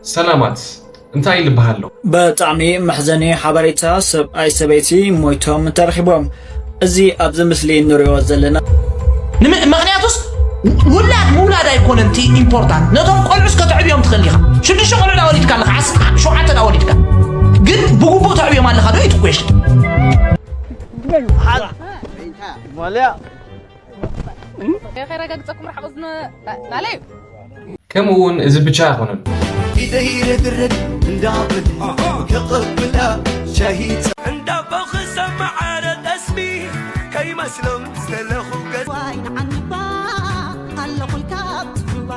ሰላማት፣ እንታይ ልበሃሎ? ብጣዕሚ መሕዘኒ ሓበሬታ፣ ሰብኣይ ሰበይቲ ሞይቶም ተረኺቦም። እዚ ኣብዚ ምስሊ እንሪኦ ዘለና ንም-፣ ምኽንያቱስ ውላድ ምውላድ ኣይኮነን እቲ ኢምፖርታንት። ነቶም ቆልዑስ ከተዕብዮም ትኽእል ኢኻ። ሽዱሽተ ቆልዑ ዳ ወሊድካ ኣለኻ፣ ዓስ-፣ ሸውዓተ ዳ ወሊድካ። ግን ብግቡእ ተዕብዮም ኣለኻ ዶ? ኢትኩዌሽን። ማልያ። ከረጋግጸኩም ርሓቕ ዝነ-፣ ናለዩ። ከምኡ እውን እዚ ብቻ ኣይኮነን። ኢደይ ርግርግ እንዳብል ከቐብላ ሻሂ እንዳቦ ክሰማዕ ኣረ ጠስሚ ከይመስሎም ዝደለኹ ገጽ ዋይ ንዓንባ ኣለኹልካ ኣብ ትሕባ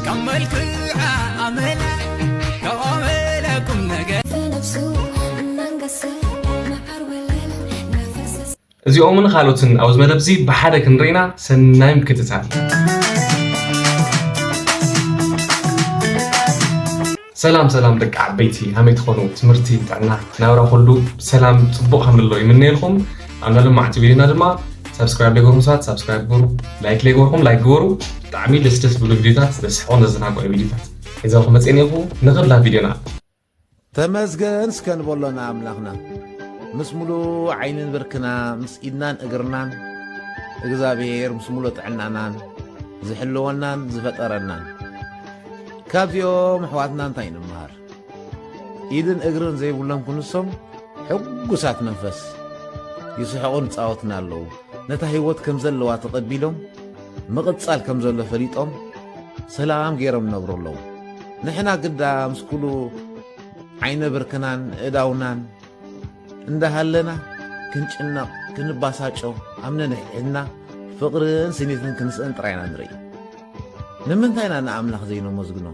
ካብ መልክዓ ኣመል ካብ ኣመላ ቁም ነገር ብነብሱ እናንገሰ መዓር ወለል እናፈሰሰ እዚኦምን ካልኦትን ኣብዚ መደብ እዚ ብሓደ ክንርኢና ሰናይ ምክትታል። ሰላም ሰላም ደቂ ዓበይቲ፣ ሃመይ ትኾኑ? ትምህርቲ፣ ጥዕና፣ ናብራ ኩሉ ብሰላም ጽቡቕ ከም ዘሎ ይምነየልኩም። ኣብ ናይ ሎማዕቲ ቪድዮና ድማ ሳብስክራይብ ዘይገርኩም ሰባት ሳብስክራይብ ግበሩ፣ ላይክ ዘይገበርኩም ላይክ ግበሩ። ብጣዕሚ ደስ ደስ ዝብሉ ቪድዮታት፣ ዘስሕቑን ዘዘናግዑ ቪድዮታት ሒዘልኩም መጽኤ እኒኤኹ። ንኽላ ቪድዮና። ተመስገን እስከ ንበሎ ንኣምላኽና። ምስ ሙሉእ ዓይንን ብርክና፣ ምስ ኢድናን እግርናን፣ እግዚኣብሔር ምስ ሙሉእ ጥዕናናን ዝሕልወናን ዝፈጠረናን። ካብዚኦም ኣሕዋትና እንታይ ንምሃር? ኢድን እግርን ዘይብሎም ክንሶም ሕጉሳት መንፈስ ይስሕቑን ይጻወቱን ኣለዉ። ነታ ህይወት ከም ዘለዋ ተቐቢሎም፣ ምቕጻል ከም ዘሎ ፈሊጦም፣ ሰላም ገይሮም ይነብሩ ኣለዉ። ንሕና ግዳ ምስ ኩሉ ዓይነ ብርክናን ኣእዳውናን እንዳሃለና፣ ክንጭነቕ፣ ክንባሳጮ፣ ኣብ ነንሕድሕድና ፍቕርን ስኒትን ክንስእን ጥራይ ኢና ንርኢ። ንምንታይ ኢና ንኣምላኽ ዘይነመስግኖ?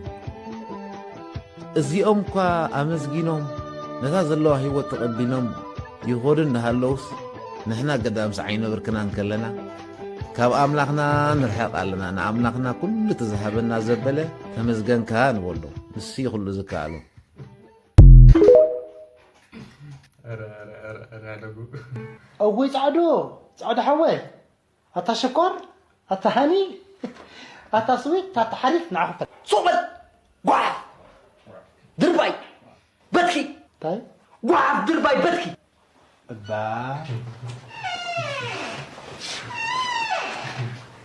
እዚኦም እኳ ኣመስጊኖም ነታ ዘለዋ ህይወት ተቐቢሎም ይኸዱ እንዳሃለዉስ፣ ንሕና ገዳ ምስ ዓይነ ብርክና እንከለና፣ ካብ ኣምላኽና ንርሕቕ ኣለና። ንኣምላኽና ኩሉ እቲ ዝሃበና ዘበለ ተመስገንካ ንበሎ። ንሱ እዩ ኩሉ ዝከኣሎ። ኧረ፣ ኧረ፣ ኧረ፣ ኧረ፣ ኣለጉ። እውይ ጻዕዱ፣ ጻዕዱ ሓወይ። ኣታ ሽኮር፣ ኣታ ሃኒ፣ ኣታ ስዊት፣ ኣታ ሓሪፍ፣ ንዓኹም ፈ-፣ ሱቕ በል! ጓሓፍ! ድርባይ! በትኪ! እንታይ? ጓሓፍ ድርባይ በትኪ! እባ።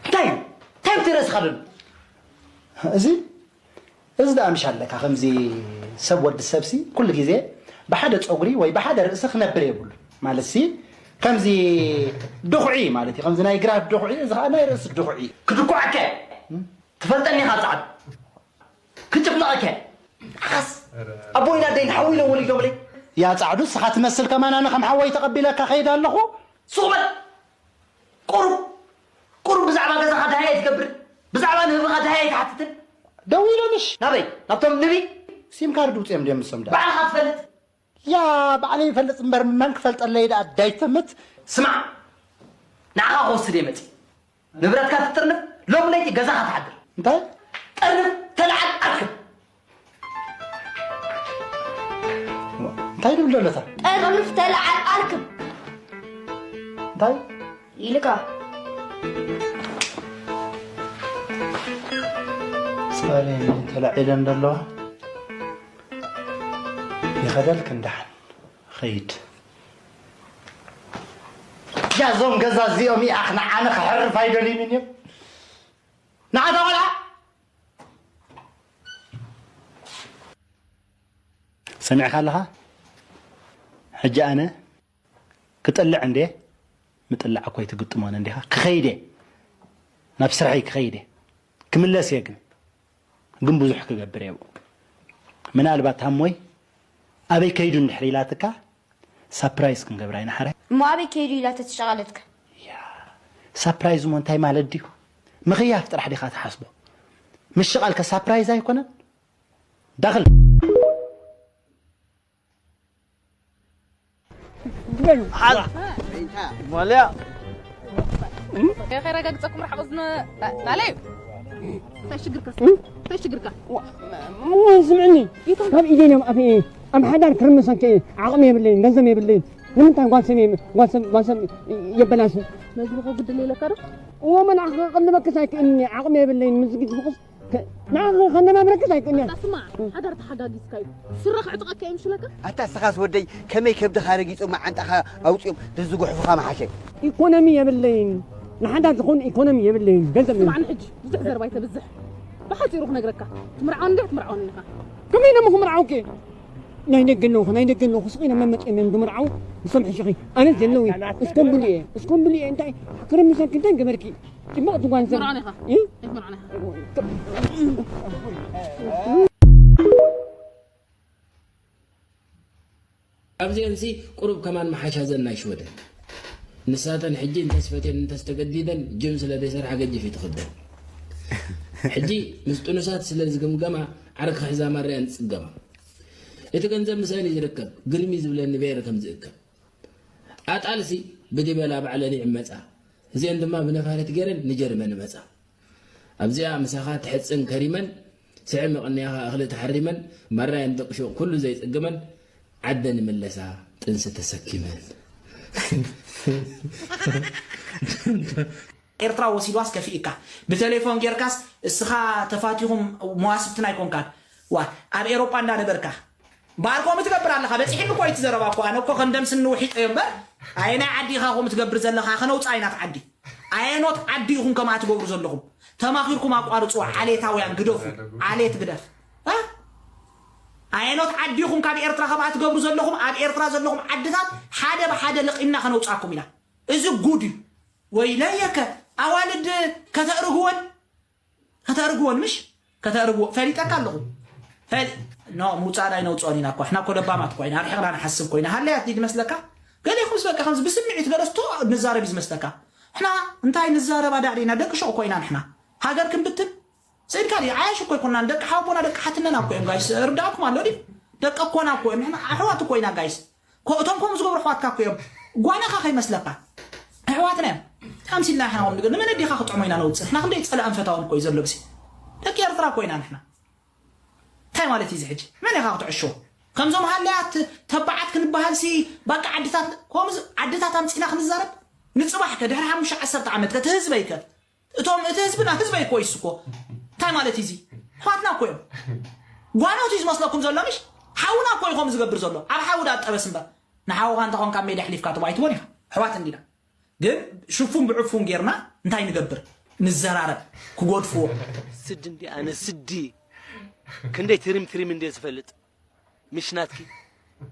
እንታይ? እንታይ ብቲ ርእስኻ ደሎ? እዚ እዚ ደኣ ምሽ ኣለካ፣ ከምዚ ሰብ ወዲ ሰብሲ ኩሉ ግዜ ብሓደ ጸጉሪ ወይ ብሓደ ርእሲ ክነብር የብሉ። ማለትሲ ከምዚ ድኹዒ ማለት እዩ፣ ከምዚ ናይ ግራት ድኹዒ፣ እዚ ኸኣ ናይ ርእሲ ድኹዒ። ክድኩዐከ እም? ትፈልጠኒ ኢኻ ጻዕዱ። ክጭፍልቐከ ዓስ። ኣቦይን ኣደይን ሓዊ ኢሎም ወሊዶምለይ። ያ ጻዕዱ፣ ንስኻ ትመስል ከማን ኣነ ከም ሓወይ ተቐቢለካ ከይድ ኣለኹ። ሱቕ በል። ቁሩብ፣ ቁሩብ ብዛዕባ ገዛኻ ደሃይ ኣይትገብርን? ብዛዕባ ንህብኻ ደሃይ ኣይትሓትትን? ደዊሎምሽ። ናበይ? ናብቶም ንቢ? ሲም ካርድ ውፅኦም ድዮም ንሶም ደኣ? ባዕልኻ ትፈልጥ? ያ፣ ባዕለይ ይፈልጥ እምበር መን ክፈልጠለይ ደኣ ዳይተምት? ስማዕ፣ ንዓኻ ክወስድ እየ መፂእ። ንብረትካ ትጥርንፍ፣ ሎም ለይቲ ገዛኻ ትሓድር። እንታይ? ጠርንፍ፣ ተለዓል፣ ኣርክብ። እንታይ ድብል ዘሎ እታ? ጠርንፍ፣ ተለዓል፣ ኣርክብ። እንታይ? ኢልካ። ጸሬ ተላዒለን ዘለዋ። ይኸደልክ እንዳሓን ኸይድ። ያዞም ገዛ እዚኦም ይኣኽ ንዓነ ክሕርፍ ኣይደልዩን እዮም። ንዓታ ቆልዓ ሰሚዕካ ኣለኻ? ሕጂ ኣነ ክጥልዕ እንዴ? ምጥላዕ እኮ ኣይትግጥሞን እንዲኻ። ክኸይድ እየ። ናብ ስርሐይ ክኸይድ እየ። ክምለስ እየ ግን። ግን ብዙሕ ክገብር እየ ብኡ። ምናልባት ሃሞይ ኣበይ ከይዱ እንድሕር ኢላትካ፣ ሳፕራይዝ ክንገብራ ኢና ሓራይ። እሞ ኣበይ ከይዱ ኢላ ተተሻቐለትካ? ያ፣ ሳፕራይዝ እሞ እንታይ ማለት ድዩ? ምኽያፍ ጥራሕ ዲኻ ትሓስቦ? ምሽቓልከ ሳፕራይዝ ኣይኮነን? ዳኽል። ሓዝ። ማልያ። ከረጋግጸኩም ርሓቕ ዝነ-፣ ና-፣ ናለዩ። እንታይ ሽግርካ? እንታይ ሽግርካ? እሞ ስምዕኒ፣ ካብ ኢደይ ናብ ኣፈይ ኣብ ሓዳር ክርምሰን ከ ዓቕሚ የብለይን፣ ገንዘብ የብለይን። ንምንታይ ጓል ሰብ የም-፣ ጓል ሰብ፣ ጓል ሰብ የበላስብ? መዝሙር ግድል ኢለካ ዶ? እዎ፣ መልኣኽ ክቕልበክስ ኣይክእልኒ፣ ዓቕሚ የብለይን። ምስ ግጭ ብቕስ ንዓኺ ከነማምረክስ ኣይክእልን። ኣታ ስማዕ፣ ሓዳር ተሓጋጊዝካ እዩ። ስረ ክዕጥቐካ እዮም ሽለካ። ኣታ እስኻስ ወደይ ከመይ ከብድኻ ረጊጾም መዓንጣኻ ኣውጺኦም ደዝጉሕፉኻ መሓሸ። ኢኮኖሚ የብለይን። ንሓዳር ዝኾን ኢኮኖሚ የብለይን። ገንዘብ የብለይን። ስማዕኒ ሕጂ ብዙሕ ዘረባ ኣይተብዝሕ። ብሓጺሩ ክነግረካ፣ ትምርዓወኒ ድያ ትምርዓወኒ ኢኻ? ከመይ ኢለ እሞ ክምርዓወኪ? ናይ ደገ ኣለኹ፣ ናይ ደገ ኣለኹ። ስቕ ኢለ መመጽኦም እዮም ዝምርዓው። ንሶም ሕሽኺ። ኣነ ዘለዊ። እስኮምብሉ እየ፣ እስኮምብሉ እየ። እንታይ ክርምሰልኪ፣ እንታይ ገበርኪ? ጽቡቕ ትጓንዘብ። ትምርዓወኒ ኢኻ? እ? ኣይትምርዓወኒ ኢኻ? ኣብዚአንሲ ቁሩብ ከማን መሓሻ ዘን ናይ ሽወደን። ንሳተን ሕጂ እንተስ ፈትየን እንተስ ተገዲደን ጅም ስለ ዘይሰርሓ ገጅፍ እዩ ትኽደን። ሕጂ ምስ ጥኑሳት ስለ ዝግምገማ ዓርኪ ክሕዛ ማርያን ትጽገማ። እቲ ገንዘብ ምሳን እዩ ዝርከብ፣ ግርም እዩ ዝብለኒ በየር ከም ዝእከብ። ኣጣልሲ ብዲበላ ባዕለን ይዕመጻ፣ እዚአን ድማ ብነፋሪት ገይረን ንጀርመን እመጻ። ኣብዚኣ ምሳኻ ትሕጽን ከሪመን፣ ስዒ መቐንያኻ እኽሊ ተሓሪመን፣ ማራየን ደቂ ሹቕ ኩሉ ዘይጽግመን፣ ዓደን ይምለሳ ጥንሲ ተሰኪመን። ኤርትራ ወሲድዋስ ከፊእካ። ብቴሌፎን ጌርካስ እስኻ ተፋቲኹም መዋስብትና ኣይኮንካን። ዋ፣ ኣብ ኤሮጳ እንዳነበርካ። ባር ከምኡ ትገብር ኣለኻ። በጺሕኒ እኮ እቲ ዘረባ እኮ። ኣነ እኮ ከም ደም ስኒ ውሒጠዮ እምበር፣ ኣየናይ ዓዲ ኢኻ ከምኡ ትገብር ዘለኻ? ከነውጽኣ ኢና እቲ ዓዲ። ኣየኖት ዓዲ ኢኹም ከምኣ ትገብሩ ዘለኹም? ተማኺርኩም ኣቋርጽዎ፣ ዓሌታውያን ግደፉ። ዓሌት ግደፍ። እ? ኣየኖት ዓዲ ኢኹም ካብ ኤርትራ ከምኣ ትገብሩ ዘለኹም? ኣብ ኤርትራ ዘለኹም ዓድታት ሓደ ብሓደ ለቒምና ከነውጽኣኩም ኢና። እዚ ጉድ እዩ። ወይለየከ ኣዋልድ ከተእርግወን ከተእርግወን ምሽ ከተእርግዎ ፈሊጠካ ኣለኹ። ፈሊ ኖ ሙጻድ ኣይነውጽኦን ኢና እኮ። ሕና እኮ ለባማት እኮ ኢና። ኣርሒቕና ንሓስብ እኮ ኢና። ሃለያት ድዩ ዝመስለካ? ገሌኹምስ በቃ ከምዚ ብስምዒት ገለስቶ ንዛረብ እዩ ዝመስለካ። ሕና እንታይ ንዛረብ ኣዳዕዲና ደቂ ሹቕ እኮ ኢና ንሕና። ሃገር ክንብትን ስኢልካ ድዩ? ዓያሽ እኮ ኣይኮናን። ደቂ ሓውቦና ደቂ ሓትነና እኮ እዮም ጋይስ። እርዳእኩም ኣሎ ድዩ? ደቂ ኣኮና እኮ እዮም። ንሕና ኣሕዋት እኮ ኢና ጋይስ። ኮ-፣ እቶም ከምኡ ዝገብሩ ኣሕዋትካ እኮ እዮም። ጓናኻ ከይመስለካ። ኣሕዋትና እዮም። ኣምሲልና ንሕና ከምኡ ንገ-፣ ንመን ኣዲኻ ክጥዕሞ ኢና ነውጽእ? ንሕና ክንደይ ጸላእን ፈታውን እኮ እዩ ዘሎ ብሲ። ደቂ ኤርትራ እኮ ኢና ንሕና። እንታይ ማለት እዩ እዚ ሕጂ? መን ኢኻ ክትዕሾ? ከምዞም ሃለያት ተባዓት ክንበሃልሲ ባቃ ዓድታት፣ ከምዚ ዓድታት ኣምጺና ክንዛረብ? ንጽባሕ ከ ድሕሪ ሓሙሽተ ዓሰርተ ዓመት ከ እቲ ህዝበይ ከ እቶም፣ እቲ ህዝብና ህዝበይ እኮ እዩ እኮ። እንታይ ማለት እዩ እዚ? ኣሕዋትና እኮ እዮም። ጓኖት እዩ ዝመስለኩም ዘሎ ምሽ? ሓውና እኮ እዩ ከምኡ ዝገብር ዘሎ። ኣብ ሓዊ ዳ ጠበስ እምበር። ንሓውኻ እንተኾንካ ኣብ ሜዳ ኣሕሊፍካ ትቦ ኣይትቦን ኢኻ። ኣሕዋት እንዲና። ግን ሽፉን ብዕፉን ጌርና እንታይ ንገብር? ንዘራረብ። ክጎድፍዎ። ስዲ እንዲ ኣነ ስዲ። ክንደይ ትሪም ትሪም እንደ ዝፈልጥ። ምሽ ናትኪ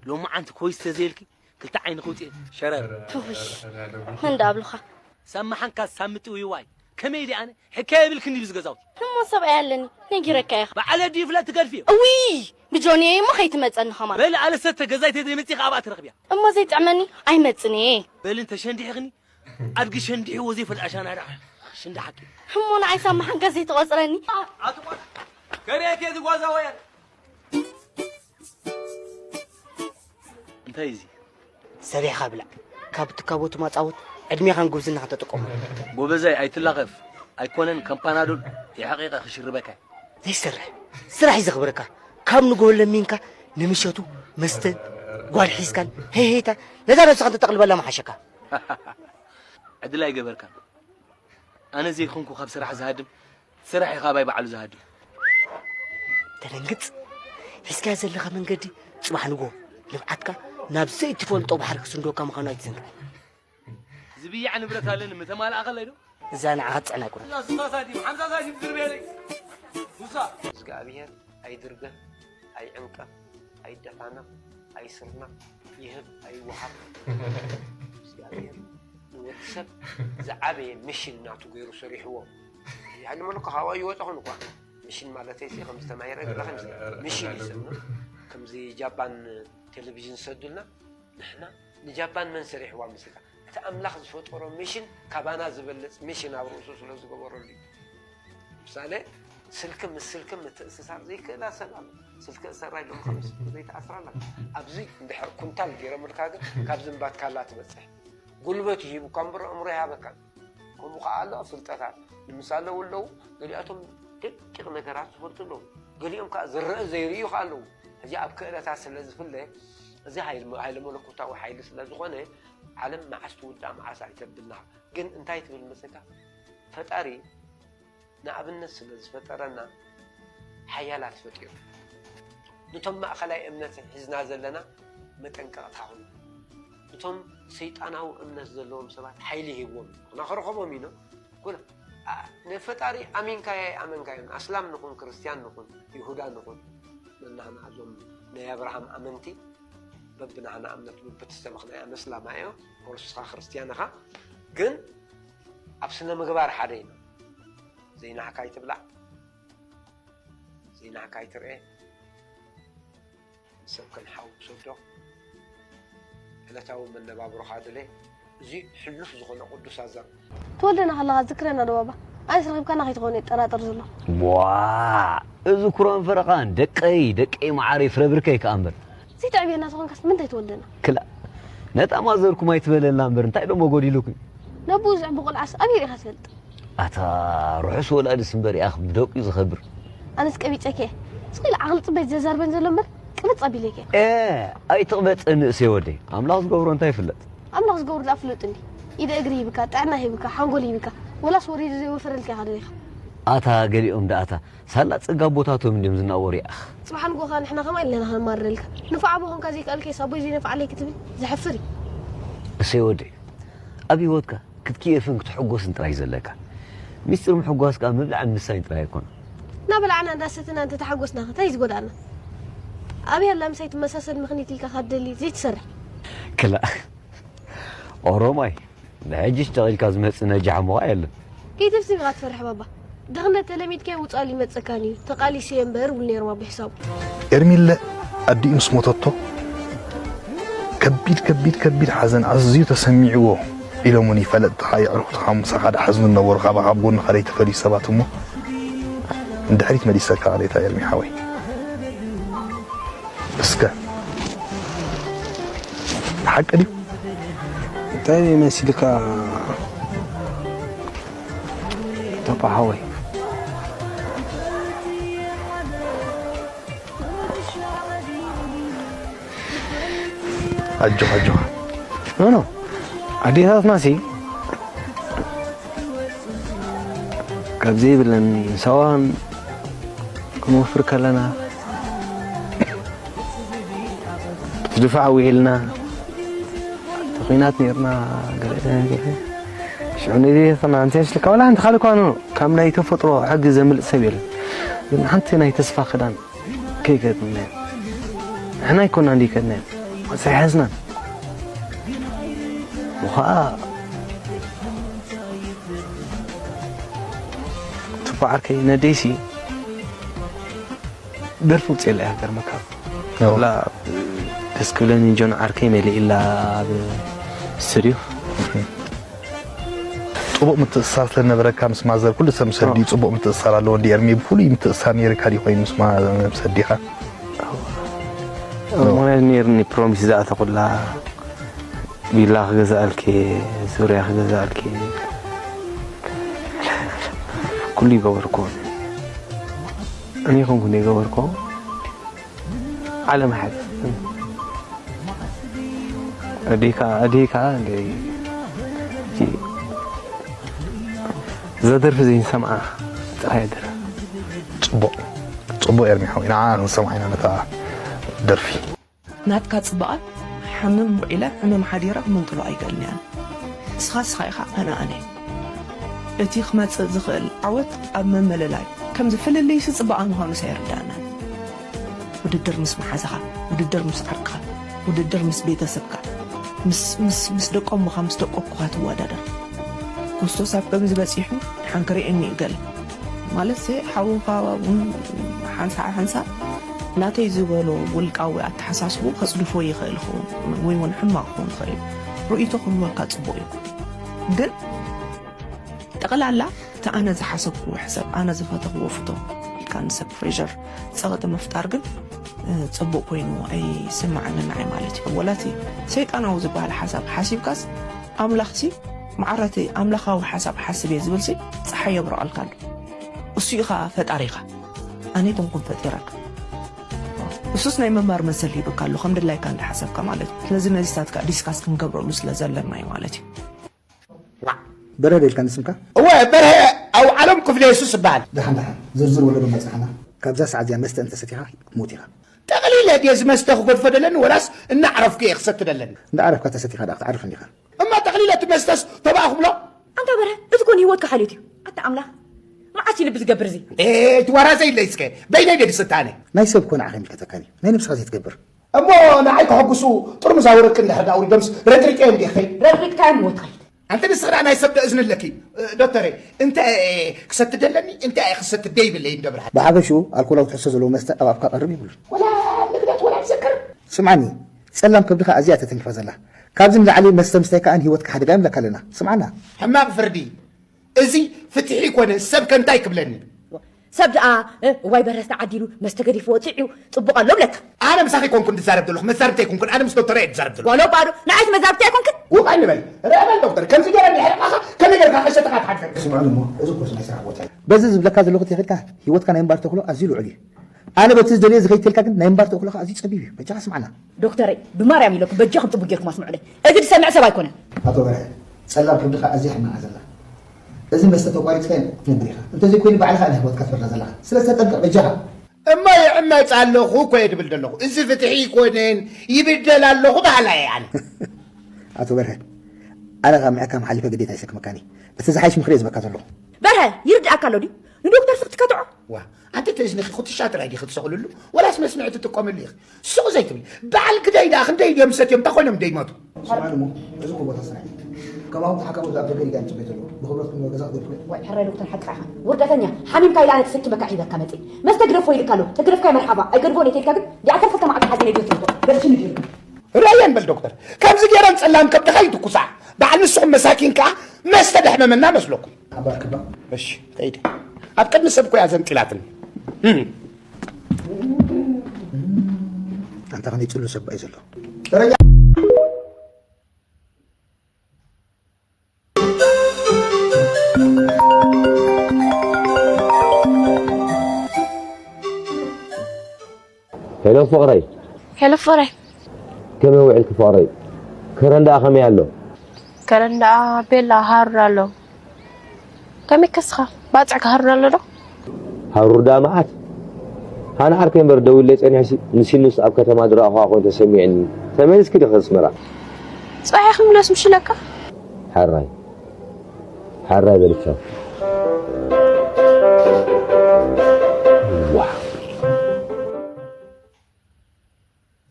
ሎማዓንቲ ኮይስ ተዘይልኪ ክልተ ዓይኒ ክውፅእ ሸረር። ቱሽ፣ መን ደኣ ኣብሉኻ? ሳብ መሓንካ ሳብ ምጥውይዋይ ከመይ ኢለ ኣነ ሕካየ የብልክን ድዩ ዝገዛውቲ? እሞ ሰብኣይ ኣለኒ ነጊረካ ኢኻ። በዓል ኣዲ ይፍለጥ ትገድፍዮ። እውይ፣ ብጆንየ እሞ ከይትመፀኒ ኸማን። በሊ ኣለ ሰተ ገዛይ ተዘይመፂ ኸዓ ኣብኣ ትረኽብያ። እሞ ዘይጥዕመኒ ኣይመፅን እየ። በሊ እንተሸንዲሕኽኒ ኣድጊ ሸንዲሕዎ ዘይፈልጥ ኣሻና ደኣ ሽንዲ ሓቂ። እሞ ንዓይ ሳብ መሓንካ ዘይትቆፅረኒ? ኣትቆ ከርየት እየ ዝጓዛ ወያነ። እንታይ እዚ? ሰሪሕኻ ብላዕ። ካብ ትካቦ ትማጻወት ዕድሜኻን ጉብዝናኻን ተጠቀሞ። ጎበዛይ ኣይትላኸፍ። ኣይኮነን ከም ፓናዶል የሕቒቐ ክሽርበካ። ዘይሰርሕ ስራሕ እዩ ዘኽብረካ። ካብ ንግሆ ለሚንካ ንምሸቱ መስተ ጓል ሒዝካን ሄሄታ ነዛ ነብስኻን ተጠቕልበላ ምሓሸካ። ዕድል ኣይገበርካን። ኣነ ዘይኮንኩ ካብ ስራሕ ዝሃድም፣ ስራሕ እዩ ካባይ ባዕሉ ዝሃድም። ተደንግጽ። ሒዝካዮ ዘለኻ መንገዲ ጽባሕ ንግሆ ንብዓትካ ናብ ዘይትፈልጦ ባሕሪ ክስንደወካ ምዃኑ ኣይትዘንግዕ። ዝብያዕ ንብረት ኣለኒ፣ ምተማልኣኸለይ ዶ? እዛ ንዓኻ ትጽዕና ኣይኮነን። እዛ ስልሳ ሳንቲም፣ ሓምሳ ሳንቲም ዝርበየለይ። ሙሳ። እግዚኣብሔር ኣይድርገም፣ ኣይዕንቀፍ፣ ኣይደፋነቕ፣ ኣይስርነቕ፣ ይህብ ኣይወሃብ። እግዚኣብሔር ንወዲ ሰብ ዝዓበየ ሚሽን ናቱ ገይሩ ሰሪሕዎ። ሃይለ መለኮ ካብኡ ኣይወፀኹን እኳ። ሚሽን ማለተይ ሲ ከም ዝተማሂረ ገለ ከም ሲ-፣ ሚሽን እዩ ዝስምዕ። ከምዚ ጃፓን ቴሌቪዥን ዝሰዱልና፣ ንሕና ንጃፓን መን ሰሪሕዋ መስልካ? እቲ ኣምላኽ ዝፈጠሮ ሚሽን ካባና ዝበልጽ ሚሽን ኣብ ርእሱ ስለ ዝገበረሉ እዩ። ምሳሌ፣ ስልኪ ምስ ስልኪ ምትእስሳር ዘይክእላ ሰብ ኣሎ። ስልኪ እሰራ ኢሎም ካብ ስልኪ ዘይትኣስራ ኣላ። ኣብዚ እንድሕር ኩንታል ገይሮምልካ ግን ካብዚ እምባ ትካላ ትበጽሕ። ጉልበት እዩ ሂቡካ እምበር ኣእምሮ ይሃበካ። ከምኡ ከኣ ኣሎ ፍልጠታት። ንምሳሌ ኣለዉ፣ ገሊኣቶም ደቂቕ ነገራት ዝፈልጡ ኣለዉ። ገሊኦም ከኣ ዝረአ ዘይርእዩ ከኣ ኣለዉ። ሕጂ ኣብ ክእለታት ስለ ዝፍለ፣ እዚ ሃይል-፣ ሃይለ መለኮታዊ ሓይሊ ስለ ዝኾነ፣ ዓለም መዓስ ትውዳእ መዓስ ኣይተብልና። ግን እንታይ ትብል መሰልካ? ፈጣሪ ንኣብነት ስለ ዝፈጠረና፣ ሓያላት ፈጢሩ። ነቶም ማእኸላይ እምነት ሒዝና ዘለና መጠንቀቕታ ኹኑ። እቶም ሰይጣናዊ እምነት ዘለዎም ሰባት ሓይሊ ሂብዎም ንኽረኸቦም ኢኖ ኩላ ንፈጣሪ ኣሚንካዮ ኣይኣመንካዮን ኣስላም ንኹን ክርስትያን ንኹን ይሁዳ ንኹን መናህና እዞም ናይ ኣብርሃም ኣመንቲ በብናህና እምነት በብትሰበኽናያ መስላማ እዮ ፖርስኻ ክርስትያን ኢኻ ግን ኣብ ስነ ምግባር ሓደ ኢና ዘይናሕካ ኣይትብላዕ ዘይናሕካ ኣይትርኤ ሰብ ከም ሓው ትወዶ ዕለታዊ መነባብሮኻ ድለ እዚ ሕሉፍ ዝኾነ ቅዱስ ኣዛር ትወልደና ከለኻ ዝክረና ዶ ባባ? ኣነስ ረኺብካና ከይትኾን እየ ጠራጠር ዘሎ። ዋ እዚ ኩሮን ፈረቓን ደቀይ ደቀይ መዓረይ ፍረ ብርከይ ከኣ እምበር። ዘይትዕብየና ተኾንካስ ምንታይ ትወልደና? ክላእ ነታ ማዘርኩም ኣይትበለላ እምበር እንታይ ደሞ ጎዲሉኩም? ነብኡ ዝዕቢ ቆልዓስ ኣበይ ርኢኻ ትፈልጥ? ኣታ ርሑስ ወላዲስ እምበር ያኽ ብደቂኡ ዝኸብር። ኣነስ ቀቢጸኪ እየ። ስቕ ኢለ ዓቕሊ ጽበይ ዘዛርበን ዘሎ እምበር ቅብጽ ኣቢለኪ እየ። ኤ ኣይትቕበጽ ንእሰይ ወደይ። ኣምላኽ ዝገብሮ እንታይ ይፍለጥ። ኣምላኽ ዝገብሮ ደኣ ፍሉጥ እንዲ። ኢደ እግሪ ሂብካ፣ ጥዕና ሂብካ፣ ሓንጎል ሂብካ፣ ወላስ ወሪዱ ዘይወፈረልካ ኢኻ ደሊኻ። ኣታ ገሊኦም ደኣ ኣታ ሳላ ጸጋ ኣቦታቶም እንድዮም ዝናወሩ ያኣኽ። ጽባሕ ንግሆ ከኣ ንሕና ከማይ ኣለና ከነማርረልካ። ንፉዕ ኣቦ ኮንካ ዘይከኣልካዮስ ኣቦይ ዘይነፍዓለይ ክትብል ዘሕፍር እዩ። እሰይ ወደይ ኣብ ሂወትካ ክትክየፍን ክትሕጎስን ጥራይ እዩ ዘለካ። ሚስጥር ምሕጓስ ከኣ ምብላዕን ምስታይን ጥራይ ኣይኮነን። እናበላዕና እንዳሰተና እንተተሓጎስናኸ ታይ እዩ ዝጎድኣና? ኣበይ ኣላ ምሳይ ትመሳሰል ምኽኒት ኢልካ ካብ ደሊ ዘይትሰርሕ? ክላእ ኦሮማይ ንሕጂ ሽተቕ ኢልካ ዝመጽእ ነጃሕ እሞ ኸኣ የለን። ከይትብስብ ኢኻ ትፈርሕ ባባ። ድኽነት ተለሚድካዮ ውጻል ይመጸካን እዩ። ተቓሊሰዮ እምበር ይብል ነይሩ ኣቦይ ሕሳቡ። ኤርሚለ ኣዲኡ ምስ ሞተቶ ከቢድ ከቢድ ከቢድ ሓዘን ኣዝዩ ተሰሚዕዎ ኢሎምኒ ፈለጥትኻ የዕርኹትኻ ምሳኻ ድሓዝኑ ዝነበሩ ካባኻ ኣብ ጎንኻ ዘይተፈልዩ ሰባት እሞ ንድሕሪት መሊሰካ ቃሌታ ኤርሚ ሓወይ እስከ ሓቂ ድዩ እንታይ መሲልካ ተቋሓወይ ኣጆኻ ኣጆኻ ኖኖ ኣዴታትናሲ ካብ ዘይብለን ሰዋን ክንወፍር ከለና ድፋዕ ውዒልና ተኹናት ነርና ገለ ገለ ሽዑ ነዚ ተናንተ ስልካ ወላ ሓንቲ ካልኳኑ ካብ ናይ ተፈጥሮ ሕጊ ዘምልጥ ሰብ የለን ግን ሓንቲ ናይ ተስፋ ክዳን ከይከድና ንሕና ኣይኮና እንዲ ከድና ሳይሐዝናን ወኸዓ ትባዓርከይ ነደይሲ ደርፊ ውፅእ የለ እያ ገርመካ ላ ደስ ክብለኒ ጆን ዓርከይ መሊእ ኢላ ኣብ ስትድዮ ፅቡቕ ምትእስሳር ስለነበረካ ምስ ማዘር ኩሉ ሰብ ምስ ኣዲኡ ፅቡቕ ምትእስሳር ኣለዎ እንዲ ኤርሚ ብፍሉይ ምትእስሳር ነይርካ ድዩ ኮይኑ ምስ ሰዲኻ ምክንያቱ ነይርኒ ፕሮሚስ ዝኣተኩላ ቪላ ክገዛእልኪ ዙርያ ክገዛእልኪ ኩሉ ይገበርኩ እኔ ኮንኩ እንደ ገበርኩ ዓለም ሓዝ ኣዴካ ኣዴካ ዘደርፊ ዘይንሰምዓ ጥራይ ደረ ፅቡቕ ፅቡቕ ኤርሚ ሓወይ ንዓ ክንሰምዓ ኢና ነታ ደርፊ ናትካ ጽባቐ ሓምም ውዒለ ሕምም ሓዲረ ክምንጥሎ ኣይክእልን እየ ኣነ። ንስኻ ንስኻ ኢኻ ኣነ ኣነ እየ። እቲ ክመጽእ ዝኽእል ዓወት ኣብ ምምልላይ ከምዚ ፍልልይሲ ጽባቐ ምዃኑስ ኣይርድኣናን። ውድድር ምስ መሓዛኻ፣ ውድድር ምስ ዓርክኻ፣ ውድድር ምስ ቤተሰብካ፣ ምስ ምስ ምስ ደቆሙኻ ምስ ደቀኩኻ ትወዳደር። ኩስቶስ ኣብ ከምዚ በጺሑ ደሓን ክርእየኒ እዩ ገለ። ማለት ሓውኻ እውን ሓንሳእ ሓንሳእ ናተይ ዝበሎ ውልቃዊ ኣተሓሳስብኡ ከጽድፎ ይኽእል ይኸውን ወይ እውን ሕማቕ ክኸውን ይኽእል እዩ። ርእይቶ ክህልወካ ጽቡቕ እዩ። ግን ጠቕላላ እቲ ኣነ ዝሓሰብክዎ ሕሰብ፣ ኣነ ዝፈተኽዎ ፍቶ ኢልካ ንሰብ ፕሬሸር ጸቕጢ ምፍጣር ግን ጽቡቕ ኮይኑ ኣይስምዓንን ንዓይ ማለት እዩ። ወላ እቲ ሰይጣናዊ ዝበሃል ሓሳብ ሓሲብካስ ኣምላኽሲ መዓረቲ ኣምላኻዊ ሓሳብ ሓስብ እየ ዝብልሲ ጸሓይ የብርቐልካ ኣሎ። እሱ ኢኻ ፈጣሪኻ። ኣነ ኣይኮንኩን ፈጢረካ። እሱስ ናይ ምንባር መሰል ሂብካ ኣሎ ከም ድላይካ እንዳሓሰብካ ማለት እዩ። ስለዚ ነዚታት ከዓ ዲስካስ ክንገብረሉ ስለ ዘለና እዩ ማለት እዩ። በርሀ ዶ ኢልካ ንስምካ? እወ በርሀ ኣውዓሎም ክፍለ የሱስ እበሃል። ደሓን ደሓን ዝርዝር ወለዶ በጻሕና። ካብዛ ሰዓት እዚኣ መስተ እንተሰቲኻ ክትሞት ኢኻ። ጠቕሊለ ድየ እዚ መስተ ክገድፎ ደለኒ፣ ወላስ እናዕረፍኩ እየ ክሰቲ ደለኒ? እንዳዕረፍካ ተሰቲኻ ደኣ ክትዓርፍ እንዲኻ። እማ ጠቕሊለ እቲ መስተስ ተባእ ክብሎ? ኣንታ በርሀ፣ እቲ ኮን ህይወትካ ሓልዮት እዩ። ኣታ ኣምላኽ፣ መዓስ እዩ ልቢ ዝገብር እዚ? ኤ፣ ትዋራዘ ኢለይ እስከ፣ በይነይ ድየ ዝስተ ኣነ? ናይ ሰብ ኮ ንዓኻ ይምልከተካን እዩ፣ ናይ ነብስኻ ዘይትገብር። እሞ ንዓይ ከሐጉሱ ጥርሙዝ ኣውረቂ እንድሕር ደኣ ኣውሪዶምስ ረጥሪጠዮም ድየ ክኸይድ? ረጥሪጥካዮም ህይወት ትኸይድ። ኣንቲ ንስኺ ደኣ ናይ ሰብ ዶ እዝኒ ኣለኪ? እ፣ ዶክተረ፣ እንታይ እየ ክሰቲ ደለኒ፣ እንታይ እየ ክሰቲ ደይብለይ እንዶ ብርሃን? ብሓፈሽኡ ኣልኮላዊ ትሕዝቶ ዘለዎ መስተ ኣብ ኣፍካ ቀርብ የብሉን። ወላ ንግደት ወላ ንዘክር። ስምዓኒ፣ ጸላም ከብድኻ ኣዝያ እያ ተተንኪፋ ዘላ። ካብዚ ንላዕሊ መስተ ምስታይ ከኣ ንህይወትካ ሓደጋ የምለካ ኣለና። ስምዓና። ሕማቕ ፍርዲ። እዚ ፍትሒ ኣይኮነን፣ ሰብ ከ እንታይ ክብለኒ? ሰብ ደኣ፣ እ፣ እዋይ በረስ ተዓዲሉ፣ መስተ ገዲፍዎ፣ ጥዕዩ፣ ጽቡቕ ኣሎ ብለካ። ኣነ ምሳኺ ኣይኮንኩን ዝዛረብ ዘለኹ፣ መዛርብቲ ኣይኮንኩን፣ ኣነ ምስ ዶክተር እየ ዝዛረብ ዘለኹ። ዋሎ ባዶ፣ ንዓይስ መዛርብቲ ኣይኮንክን? ውቕ ኣይንበል። ርአ በል ዶክተር፣ ከምዚ ገይረ እንዲሕርቃኻ፣ ከመይ ጌርካ ከይሸጥኻ ትሓድር? ስምዑ እሞ፣ እዚ እኮ ናይ ስራሕ ቦታ እዩ። በዚ ዝብለካ ዘለኹ ተኺድካ፣ ህይወትካ ናይ እምባር ተኽሎ ኣዝዩ ልዑል እዩ። ኣነ በቲ ዝደልዮ ዝኸይድ ተልካ ግን፣ ናይ እምባር ተኽሎኻ ኣዝዩ ጸቢብ እዩ። በጃኻ ስምዓና። ዶክተረይ፣ ብማርያም ኢለኩም፣ በጃኹም ጽቡቕ ጌርኩም ኣስምዑለይ። እዚ ዝሰምዕ ሰብ ኣይኮነን። ኣቶ በርሀ፣ ጸላም ከብድኻ ኣዝያ ሕማቕ ዘላ። እዚ መስተ ተቋሪጽካዮ ክትነብር ኢኻ። እንተዘይኮይኑ ባዕልኻ ኢኻ ህይወትካ ትፈርዳ ዘለኻ። ስለዚ ተጠንቀቕ በጃኻ። እሞ ይዕመጽ ኣለኹ እኮ እየ ድብል ዘለኹ። እዚ ፍትሒ ኣይኮነን፣ ይብደል ኣለኹ በሃላይ እየ ኣነ። ኣቶ በርሀ፣ ኣነ ካብ ምሕካም ሓሊፈ ግዴታ ይሰክመካኒ። እቲ ዝሓይሽ ምኽሪ እየ ዝህበካ ዘለኹ። በርሀ፣ ይርድኣካ ኣሎ ድዩ? ንዶክተር ስኽ ትከትዖ? ዋ፣ ኣንቲ ተዝንኺ ኩትሻ ጥራይ ዲኺ ትሰቕልሉ? ወላስ መስምዒ ትጥቀምሉ ኢኺ? ስቕ ዘይትብሊ። በዓል ግደይ ደኣ ክንደይ ድዮም ሰትዮም፣ እንታይ ኮይኖም ደይሞቱ? ስምዓኒ እሞ፣ እዚ እኮ ቦታ ስራሕ እዩ። ከማኹም ተሓካምቱ ኣብ ደገ ዲጋ ይጽበዩ ዘለዉ? ብኽብረትኩም ናብ ገዛ ክትገድፉ? ዋይ፣ ሕራይ ዶ ክትንሓቅኻ ኢኻ? ውርደተኛ፣ ሓሚምካ ኢለ ኣነ ተሰኪመካ ሒዘካ መጺእ። መስተ ግደፎ ኢልካ ኣሎ። ተግደፍካዮ መርሓባ፣ ኣይገድፎን እየ ተልካ ግን፣ ዲኣ ከልፈካ ማዕዶ ሓዘን እየ ድዮ ትርፎ? በልሽኒ ድዩ? ርኣየን በል ዶክተር፣ ከምዚ ገይረን ጸላም ከብድኻ ይትኩሳ። በዓል ንስኹም መሳኪን ከኣ መስተ ደሕመመና መስለኩም። ሓባር ክባ። እሺ፣ ከይደ። ኣብ ቅድሚ ሰብ እኮ እያ ዘንጢላትኒ። እም። ኣንታ ከመይ ጽሉ ሰብ እዩ ዘሎ። ደረጃ። ሄሎ ፍቕረይ። ሄሎ ፍቕረይ። ከመይ ውዒልኪ ፍቕረይ? ከረን ደኣ ከመይ ኣሎ? ከረን ደኣ ቤላ ሃሩር ኣሎ። ከመይ ከስኻ? ባጽዕ ክሃሩር ኣሎ ዶ? ሃሩር ደኣ መዓት። ሃና ዓርከይ እምበር ደዊለይ ጸኒሐሲ ንሲኑስ ኣብ ከተማ ዝረኣኹዋ ኮይኑ ተሰሚዕኒ። ተመሊስኪ ዲኺ ኣስመራ? ጽባሕ እየ ክምለስ ምሽለካ። ሕራይ። ሕራይ በልቻ። ዋ።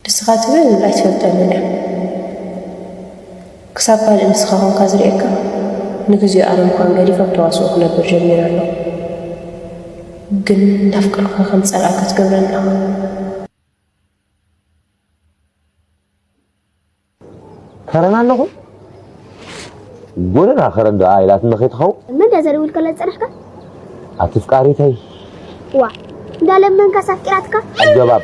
ንስኻ ትብል ኣይትፈልጠንን እያ። ክሳብ ካልእ ንስኻ ኮንካ ዝርእየካ፣ ንግዜኡ ኣነ ምዃን ገዲፈ ኣብ ተዋስኦ ክነብር ጀሚረ ኣለኹ። ግን እንዳፍቀርኩኻ ከም ጸልኣካ ትገብረኒ ኣለኻ። ከረን ኣለኹ? ጎደና ከረን ደኣ ኢላትኒ ከይትኸውን? መን ድያ ዘደውል ከላ ዝጸናሕካ? ኣቲ ፍቃሪተይ። ዋ፣ እንዳለመንካስ ኣፍቂራትካ? ኣገባብ።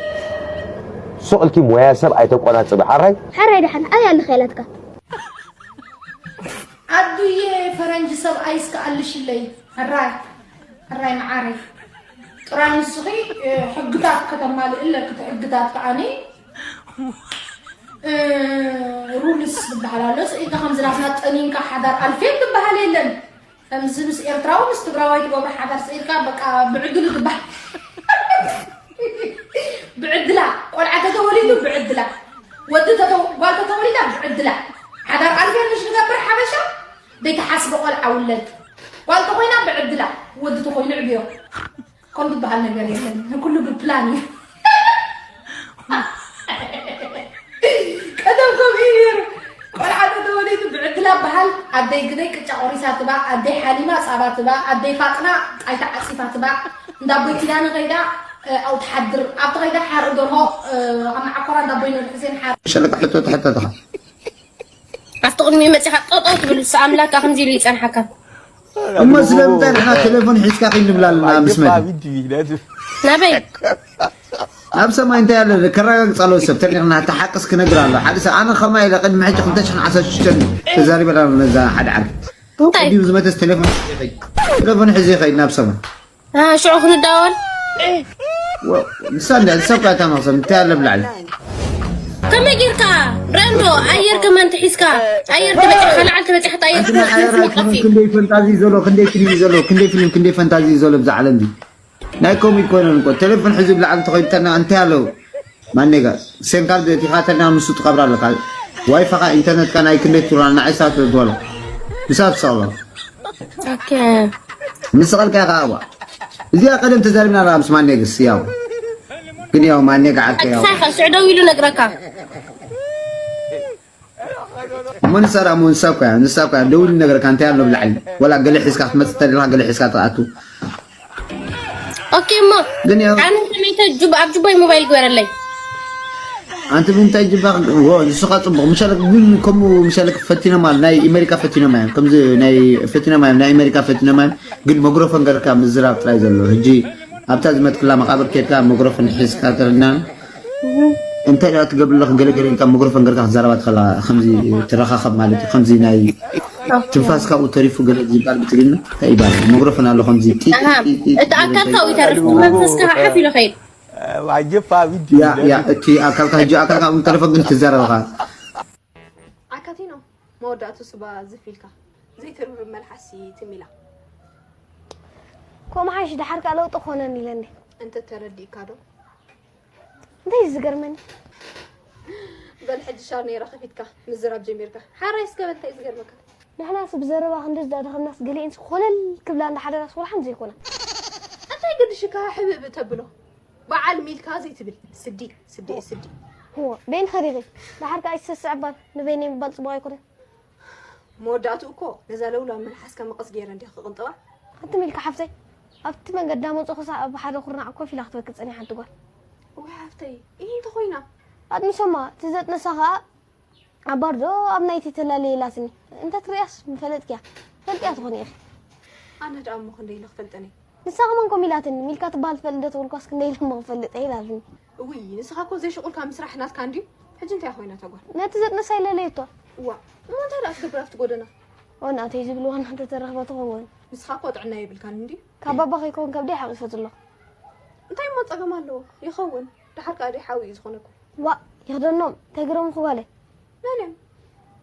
ሱቕ ኢልኪ ሞያ ሰብ ኣይተቆናጽቢ፣ ሓራይ? ሕራይ ደሓን፣ ኣበይ ኣለኻ ኢላትካ? ኣዱየ ፈረንጂ ሰብኣይ እስከ ኣልሽለይ። ሕራይ፣ ሕራይ መዓረይ። ጥራይ ንስኺ፣ እ፣ ሕግታት ከተማልኢ ኣለኪ። እቲ ሕግታት ከኣኒ፣ እ፣ ሩልስ ዝበሃል ኣሎ። ስኢልካ ከምዚ ናትና ጠኒንካ ሓዳር ኣልፌን ዝበሃል የለን። ከምዚ ምስ ኤርትራዊ ምስ ትግራዋይ ትገብሮ ሓዳር ስኢልካ በቃ ብዕድሉ ዝበሃል። ብዕድላ፣ ቆልዓ ተተወሊዱ ብዕድላ፣ ወዲ ተተው-፣ ጓል ተተወሊዳ ብዕድላ። ሓዳር ኣልፌን ምሽ ንገብር ሓበሻ፣ ዘይተሓስበ ቆልዓ ውለድ። ጓል ተኾይና ብዕድላ፣ ወዲ ተኾይኑ ዕብዮ። ከም ዝበሃል ነገር የለን። ኩሉ ብፕላን እዩ። ቀደም ከምኡ እዩ ነይሩ። ቆልዓ ተተወሊዱ ብዕድላ በሃል። ኣደይ ግደይ ቅጫ ቆሪሳ ትባእ፣ ኣደይ ሓሊማ ጻባ ትባእ፣ ኣደይ ፋጥና ጣይታ ዓጺፋ ትባእ። እንዳ ኣቦይ ኪዳነ ከይዳ፣ እ፣ ኣብኡ ትሓድር። ኣብቲ ከይዳ ሓርኢ ደርሆ፣ እ፣ ኣብ መዓኮራ እንዳ ኣቦይ ኑር ሕሴን ሓር- ሸለቃ ሕቶ ትሕተትኻ። ኣብቲ ቅድሚኡ መጺኻ ጠጠው ትብል፣ ንሱ ኣምላክ ከምዚ ኢሉ ይጸንሓካ። እሞ ስለምንታይ ንሕና ቴሌፎን ሒዝካ ኺድ ንብላ ኣለና ምስ መን? ናበይ? ኣብ ሰማይ እንታይ ኣሎ? ከረጋግጽ ኣለዎ ሰብ ተሪኽና፣ እቲ ሓቅስ ክነግር ኣሎ። ሓደ ሰብ፣ ኣነ ኸማይ ኢለ ቅድሚ ሕጂ ክልተ ሽሕን ዓሰርተ ሽዱሽተን ተዛሪበ ነዛ ሓደ ዓርኪ። እንታይ? ቅድም ዝመተስ ቴሌፎን ሒዘ ይኸይድ። ቴሌፎን ሒዘ ይኸይድ ናብ ሰማይ። አ፣ ሽዑ ክንዳወል? ወ-፣ ንሳ እንዳ፣ ንሳ እኳ እታ መኽሰብ እንታይ ኣለ ብላዕሊ? ከመይ ጌርካ? ራንዶ፣ ኣየር ከማን ተሒዝካ፣ ኣየር ተበጺሕካ፣ ላዕሊ ተበጺሕካ፣ ኣየር ኣንትና ተበጺሕካ፣ ኣየር ኣይኮነን፣ ክንደይ ፈንታዚ ዘሎ፣ ክንደይ ፊልም ዘሎ፣ ክንደይ ፊልም፣ ክንደይ ፈንታዚ ዘሎ ብዛ ዓለም እዚ። ናይ ኮሚድ ኮይነን እኮ ቴሌፎን ሕዚ ብላዕሊ ተኾይንተና እንታይ ኣለዉ? ማኔጋ ሴንካል ቤት ኢኻ ተና ምስ ትቐብራ ኣለካ። ዋይፋኻ ኢንተርኔትካ ናይ ክንደይ ትብላ ንዓይ ሳት ትበሎ። ምሳት ሰሎ። ኦኬ። ምስ ቐልካ ኢኻ ኣዋ። እዚኣ ቀደም ተዛሪብና ራ ምስ ማኔግስ ያው። ግን ያው ማኔጋ ዓርከ ያው። ሳኻ ሽዕደው ኢሉ ነግረካ። እሞ ንሳ ደኣ እሞ ንሳ እኮ እያ፣ ንሳ እኮ እያ ደውሊ ነገርካ እንታይ ኣሎ ብላዕሊ። ወላ ገለ ሒዝካ ክትመጽእ ተደልኻ ገለ ሒዝካ ትኣቱ። ኦኬ እሞ ግን ያው ኣነ ከመይተ ጁብ ኣብ ጁባይ ሞባይል ግበረለይ። ኣንቲ ብምንታይ ጅባ ወ ንስኻ ጽቡቕ ምሻለ ግን ከምኡ ምሻለ ፈቲኖም ኣለ ናይ ኣሜሪካ ፈቲኖም እዮም ከምዚ ናይ ፈቲኖም እዮም ናይ ኣሜሪካ ፈቲኖም እዮም ግን መግሮፎን ገርካ ምዝራብ ጥራይ ዘሎ ሕጂ ኣብታ ዝመትክላ መቃብር ኬድካ መግሮፎን ሒዝካ ተርና እንታይ ደኣ ትገብር ኣለኹ ገለ ገለ ኢልካ መግሮፎን ገርካ ክትዛረባ ትኸላ ከምዚ ትረኻኸብ ማለት እዩ ከምዚ ናይ ትንፋስ ካብኡ ተሪፉ ገለ ዝበሃል ብትግርኛ እንታይ ይበሃል መግሮፎን ኣሎ ከምዚ ጢ ኣሃ፣ ጢ ጢ እቲ ኣካል ካብኡ ይተርፍ፣ መንፈስካ ሓፍ ኢሉ ኸይድ። ዋጀፋ ቪዲ ያ ያ እቲ ኣካልካ ሕጂ ኣካልካ እውን ተረፈ ግን ትዛረብኻ ኣካቲኖ መወዳእቱ ስባ ዝፍ ኢልካ ዘይትርብርብ መልሓስ ትም ኢላ ከምኡ ሓይሽ ድሓር ከኣ ለውጢ ክኾነኒ ኢለኒ እንተ ተረዲእካ ዶ እንታይ እዩ ዝገርመኒ በል ሕጂ ሻር ነይራ ከፊትካ ምዝራብ ጀሚርካ ሓራይ እስከ በል እንታይ እዩ ዝገርመካ ንሕናስ ብዘረባ ክንዲ ዝዳደኸምናስ ገሊአንስ ኮለል ክብላ እንዳሓደራስ ወላ ሓንቲ ዘይኮና እንታይ ግድሽካ ሕብእብ ተብሎ በዓል ሚልካ ዘይትብል ስዲ ስዲ ስዲ እዎ በይንኺ ዲኺ ድሓር ከኣ ይሰስዕ እባ ንበይነይ ምባል ጽቡቕ ኣይኮነን መወዳእትኡ እኮ ነዛ ለውላው መልሓስካ መቐስ ገይረ እንዲየ ክቕንጥባ ኣቲ ሚልካ ሓፍተይ ኣብቲ መንገዲ ዳመጹ ክሳዕ ኣብ ሓደ ኩርናዕ ኮፍ ኢላ ክትበኪ ጸኒሓ ሓንቲ ጓል ወይ ሓፍተይ ይህ እንተኾይና ኣጥንሶማ እቲ ዘጥነሳ ከኣ ኣብ ባር ዶ ኣብ ናይቲ ተላለየ ኢላትኒ እንተ ትርእያስ ምፈለጥክያ ፈልጥያ ትኾኒ ኢኺ ኣነ ደኣ እሞ ክንደይ ኢለ ክፈልጠኒ ንሳ ከማን ኮም ኢላትኒ ሚልካ ትበሃል ትፈልጥ ዶ ተበልኳስ ክንደይ ኢለ እሞ ክፈልጥ እየ ኢላትኒ እውይ ንስኻ እኮ ዘይሽቁልካ ምስራሕ ናትካ እንድዩ ሕጂ እንታይ ኮይና ተጓል ነቲ ዘጥነሳ ኢለለየቶ እዋ እሞ እንታይ ደኣ ትገብር ኣብቲ ጎደና ኦ ናተይ ዝብል ዋና እንተተረኽበ ትኸውን ንስኻ እኮ ጥዕና የብልካን እንድዩ ካብ ባባ ከይከውን ከብደይ ሓቂፈትሎ እንታይ እሞ ጸገም ኣለዎ ይኸውን ደሓር ከኣ ደይ ሓዊ እዩ ዝኾነኩ ዋ ይኽደኖም ተግረምኹ ጓለይ መን እዮም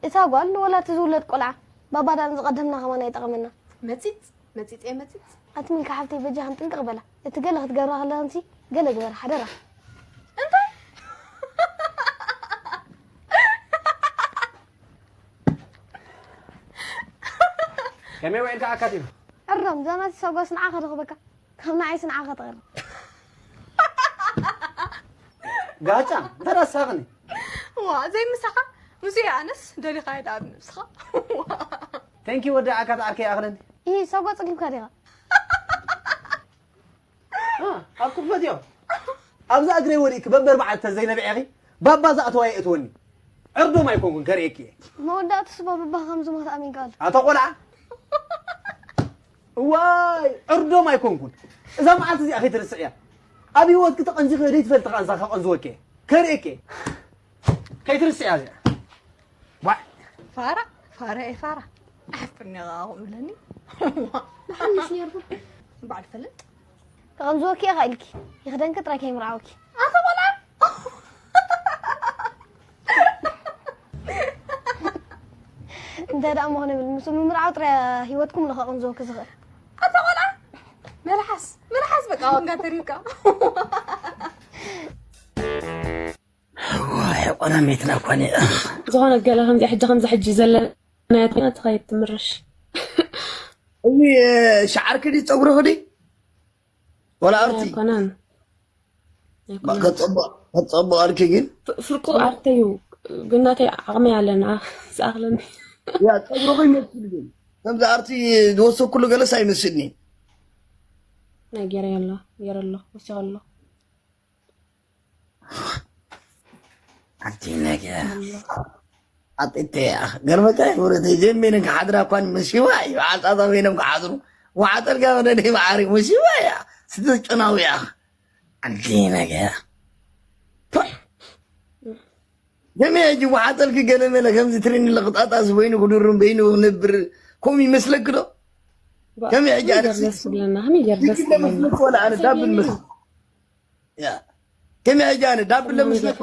እታ ጓል ወላ እቲ ዝውለድ ቆልዓ ባባ ዳን ዝቐደምና ከማን ኣይጠቐመና መጺጽ መጺጽ እየ መጺጽ ኣቲ ሚልካ ሓፍተይ በጃኽን ጥንቅቕ በላ እቲ ገለ ክትገብራ ከለኽንሲ ገለ ግበራ ሓደራ እንታይ ከመይ ውዒልካ ኣካቲማ ዕራም እዛ ናቲ ሰጓስ ንዓኻ ረኽበካ ካብ ንዓይስ ንዓኻ ተቕርብ ጋጫ እንተ ረሳኽኒ ዋ ዘይምሳኻ ምስ ኣነስ ደሊኻ ይዳ ኣብ ነብስኻ ተንኪ ወዲ ኣካት ዓርከይ ኣኽለኒ ይህ ሰጓ ጸጊብካ ዲኻ ኣብ ክፍለት እዮም ኣብዛ እግረይ ወዲእኪ በበር በዓል ተዘይነብዐኺ ባባ ዝኣተዋ የእትወኒ ዕርዶም ኣይኮንኩን ከርእየኪ እየ መወዳእቱ ስባ ብባኻ ከም ዝሞት ኣሚንካ ኣሎ ኣቶ ቆልዓ እዋይ ዕርዶም ኣይኮንኩን እዛ መዓልቲ እዚኣ ከይትርስዕያ ኣብ ህይወትኪ ተቐንዚኺ ደይትፈልጢ ቃንዛ ከቐንዝወኪ እየ ከርእየኪ እየ ከይትርስዕያ እዚኣ ዋዕ ፋራ ፋራ እየ ፋራ ኣሕፍርኒ ኸዓ ከምለኒ መሓንሽ ነርኩም በዓል ፈልጥ ከቐንዝወኪ ኢኻ ኢልኪ ይኽደንኪ ጥራይ ከይምርዓወኪ ኣታ ቆልዓ እንታይ ደኣ ምኾነ ብል ምስ ምምርዓው ጥራይ ህይወትኩም ንኸቐንዝወኪ ዝኽእል ኣታ ቆልዓ መልሓስ መልሓስ በቃ ዋጋ ተሪብካ ዋይ ቆላሜትና እኳ እኔ ዝኾነ ገለ ከምዚ ሕጂ ከምዚ ሕጂ ዘለና ትኸይድ ትምርሽ እዚ ሸዓርኪ ድዩ ፀጉርኺ ድዩ ወላ ኣርቲ ኣይኮነን ከፀብቕ ኣልኪ ግን ፍርቁ ኣርተዩ ግን ናተይ ዓቕሚ ኣለና ዝኣኽለኒ ያ ፀጉርኺ ይመስል ግን ከምዚ ኣርቲ ዝወሰኩሉ ገለስ ኣይመስልኒ ናይ ገይረ ኣሎ ገይረ ኣሎ ወሲኸ ኣሎ ኣቲ ነገ ኣጥተ ገርመካ ወረተ ጀሜነ ክሓድራ እኳን መሲዋ እዩ ዓልጣታ ኮይኖም ክሓድሩ ዋዓጠልካ ወደ ደይ መዓሪ መሲዋ እያ ስትጨናዊ እያ ኣንቲ ነገ ጀሜ ሕጂ ዋዓጠልኪ ገለ መለ ከምዚ ትሪኒ ለቕጣጣስ በይኑ ክድሩን በይኑ ክነብር ከምኡ ይመስለኪ ዶ ከመይ ሕጂ ኣነ ደስ ብለና ከመይ ገር ደስ ብለና ወላ ኣነ ዳብል መስ ያ ከመይ ሕጂ ኣነ ዳብል ለምስለኪ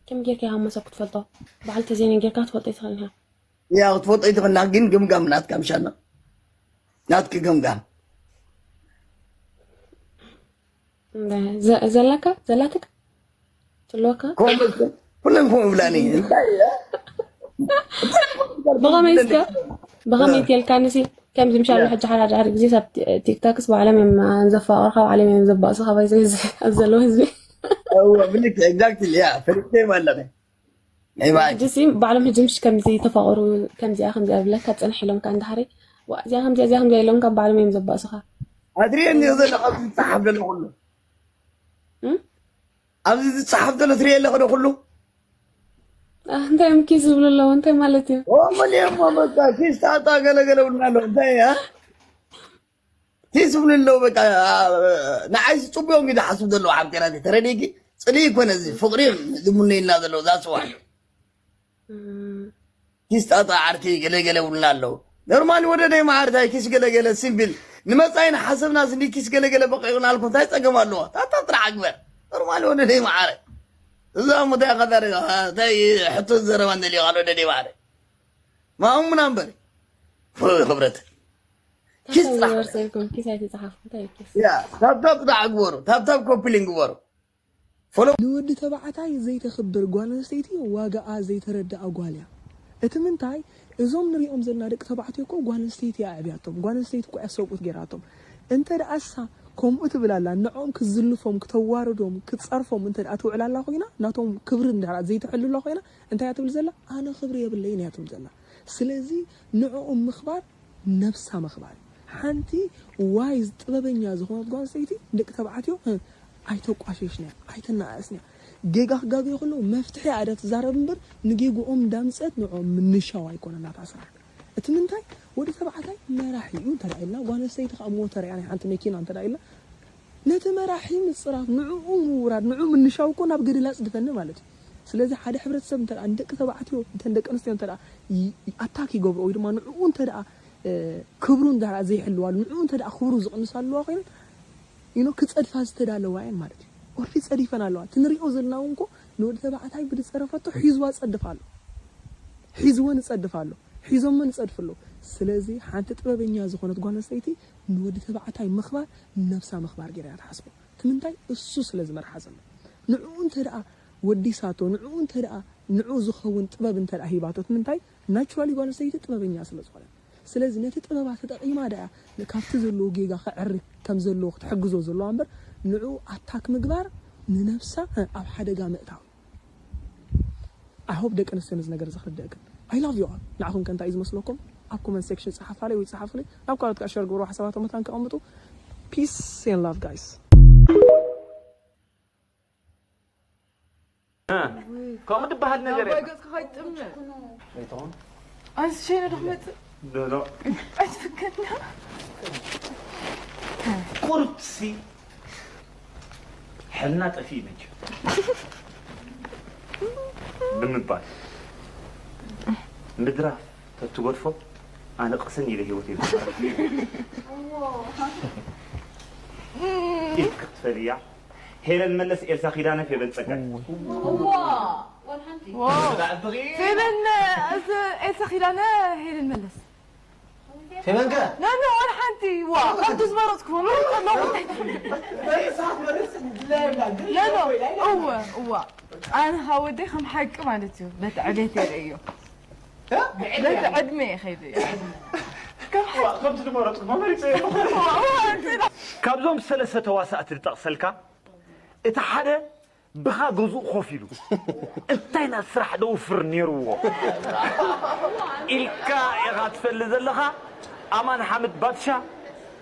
ከም ጌርካ ኢኻ መሰብ ክትፈልጦ በዓል ተዘይነ ጌርካ ክትፈልጦ ይትኽእል ኢኻ ያ ክትፈልጦ ይትኽእልና ግን ግምጋም ናትካ ምሻና ናትኪ ግምጋም እንዳ- ዘ- ዘለካ ዘላትካ ትለካ ከምኡ መስል ኩለን ከምኡ ይብላኒ። እንታይ እያ? ብኸመይ እስከ ብኸመይ ትልካንሲ ከምዚ ምሻ ሕጂ ሓደ ሓደ ሓደ ግዜ ኣብ ቲ- ቲክቶክስ ባዕሎም እዮም ዘፋቅሩካ ባዕሎም እዮም ዘባእሱካ ባይዘ ኣብዚ ዘለዉ ህዝቢ እወ ብልክ ኤግዛክትሊ ያ ፈሪደም ኣለኸ ናይ ባይ ሕጂ ሲ ባዕሎም ሕጂ ምሽ ከምዚ ተፋቅሩ ከምዚኣ ከምዚኣ ብለካ ፅንሕ ኢሎም ካ እንዳሃሪ ዋ እዚኣ ከምዚኣ እዚኣ ከምዚኣ ኢሎም ካብ ባዕሎም እዮም ዘባእሱካ ኣድሪየኒ ዘሎ ኣብዚ ዝፀሓፍ ዘሎ ኩሉ እም? ኣብዚ ዝፀሓፍ ዘሎ ትሪኦ ኣለኸ ዶ ኩሉ ኣህ፣ እንታይ እዮም ኪስ ዝብሉ ኣለዉ እንታይ ማለት እዩ ኦ መሊኦም በቃ ኪስ ጣጣ ገለገለ ብልና ኣለዉ እንታይ እያ ኪስ ዝብሉ ኣለዉ በቃ ንዓይ ዝፅቡዮም እዩ ዝሓስብ ዘለዉ ሓብቴና ተረዲእኪ ፅልኢ ይኮነ እዚ ፍቅሪ ዝሙነይና ዘለዉ ዛፅዋዕ እም፣ ኪስ ጣጣ ዓርከይ ገለገለ ውልና ኣለዉ ኖርማሊ ወደደይ ማዓር እንታይ ኪስ ገለገለ ሲምፕል ንመፃኢ ንሓሰብና ስኒ ኪስ ገለገለ በቂቕና ኣልኩም እንታይ ፀገም ኣለዎ ታታ ጥራሕ ግበር ኖርማሊ ወደደይ ማዓረ እዛ ሙታይ ከዳር እንታይ ሕቶ ዘረባ እንደልዮ ካልኦ ወደደይ ማዓረ ማእሙና እምበር ክብረት ኪስ ጥራሕ ወርሰልኩም ኪስ ኣይተፅሓፍኩም እንታይ እዩ ኪስ ያ ታብታብ ጥራሕ ግበሩ ታብታብ ኮፒሊን ግበሩ ንወዲ ተባዕታይ ዘይተኽብር ጓል ኣንስተይቲ ዋጋኣ ዘይተረድኣ ጓል እያ። እቲ ምንታይ እዞም ንሪኦም ዘለና ደቂ ተባዕትዮ እኮ ጓል ኣንስተይቲ እያ ኣዕብያቶም። ጓል ኣንስተይቲ እኮ እያ ሰብኡት ገይራቶም። እንተ ደኣ እሳ ከምኡ ትብል ኣላ ንዕኦም ክትዝልፎም፣ ክተዋርዶም፣ ክትጸርፎም እንተ ደኣ ትውዕል ኣላ ኮይና ናቶም ክብሪ እንተ ደኣ ዘይትሕሉ ኣላ ኮይና እንታይ እያ ትብል ዘላ? ኣነ ክብሪ የብለይን እያ ትብል ዘላ። ስለዚ ንዕኦም ምኽባር ነብሳ ምኽባር እዩ። ሓንቲ ዋይዝ ጥበበኛ ዝኾነት ጓል ኣንስተይቲ ንደቂ ተባዕትዮ እ፣ ኣይተቋሸሽንያ ኣይተነኣእስንያ ጌጋ ክጋገዩ ከለዉ መፍትሒ ኣደ ትዛረብ እምበር ንጌግኦም እንዳምፀት ንዕኦም ምንሻው ኣይኮነን ናታ ስራሕ እቲ ምንታይ ወዲ ተባዕታይ መራሒ እዩ እንተ ኢልና ጓል ኣንስተይቲ ከዓ ሞተር እያ ናይ ሓንቲ መኪና እንተ ኢልና ነቲ መራሒ ምፅራፍ ንዕኡ ምውራድ ንዑ ምንሻው እኮ ናብ ገደል ኣፅድፈኒ ማለት እዩ ስለዚ ሓደ ሕብረተሰብ እንተ ንደቂ ተባዕትዮ እንተ ደቂ ኣንስትዮ እንተ ኣታክ ይገብሮ ወይ ድማ ንዕኡ እንተ ክብሩ እንተ ዘይሕልዋሉ ንዕኡ እንተ ክብሩ ዝቕንስ ኣለዋ ኮይነን you know ክፀድፋ ዝተዳለዋ እየን ማለት እዩ ኦልሬዲ ፀዲፈን ኣለዋ እቲ ንሪኦ ዘለና እውን እኮ ንወዲ ተባዕታይ ብዝፀረፈቶ ሒዝዋ ፀድፍ ኣሎ ሒዝወን ይፀድፍ ኣሎ ሒዞሞ ንፀድፍ ኣሎ ስለዚ ሓንቲ ጥበበኛ ዝኾነት ጓል ኣንስተይቲ ንወዲ ተባዕታይ ምኽባር ነብሳ ምኽባር ገይራ እያ ትሓስቦ እቲ ምንታይ እሱ ስለ ዝመርሓ ዘሎ ንዕኡ እንተ ደኣ ወዲሳቶ ንዕኡ እንተ ደኣ ንዕኡ ዝኸውን ጥበብ እንተ ደኣ ሂባቶ እቲ ምንታይ ናቹራሊ ጓል ኣንስተይቲ ጥበበኛ ስለ ዝኾነት ስለዚ ነቲ ጥበባ ተጠቒማ ደኣ ካብቲ ዘለዎ ጌጋ ከዕሪ ከም ዘለዎ ክትሕግዞ ዘለዋ እምበር ንዕኡ ኣታክ ምግባር ንነብሳ ኣብ ሓደጋ ምእታው I hope ደቂ ኣንስትዮ ነዚ ነገር እዚ ክርድእክን I love you all ንዓኹም ከ እንታይ እዩ ዝመስለኩም ኣብ comment section ጸሓፋለይ ወይ ጸሓፉለይ ናብ ካልኦት ከዓ share ግበሩ ሓሳባቶም መታን ከቐምጡ peace and love guys ከምኡ ዝበሃል ነገር ኣባይ የለን። ገጽካ ከይትጥምዕ ኣይትኾን? ኣንስ ሸይነ ዶ ክመጽእ ዶ፣ ዶ። ኣይትፍከና ቁርብሲ ሕልና ጠፊእ መቸም ብምባል ምድራፍ ተትገድፎ ኣነ ቅስን ኢለ ህይወት ኢልካ ክትፈልያ ሄለን መለስ ኤልሳ ኪዳነ ፌበን ጸጋይ ፌበን እዚ ኤልሳ ኪዳነ ሄለን መለስ ፌበንከ ኖ ኖ ዋላ ሓንቲ ዋ ካብቲ ዝመረፅኩ መመሪፅ ኣለኹ እንታይ ትፈልጥ ኖ ኖ እወ እዋ ኣነ ካብ ወደይ ከም ሓቂ ማለት እዩ በቲ ዕቤት የርእዮ በቲ ዕድመ እየ ከይደ እየ ከም ሓቂ ከምቲ ዝመረፅኩ መመሪፅ እዋ እዋ ኣንፅና ካብዞም ሰለስተ ተዋሳእቲ ዝጠቕሰልካ እቲ ሓደ ብኻ ገዝኡ ኮፍ ኢሉ እንታይ ኢና ስራሕ ደውፍር ነይርዎ ኢልካ ኢኻ ትፈልጥ ዘለኻ ኣማን ሓምድ ባድሻ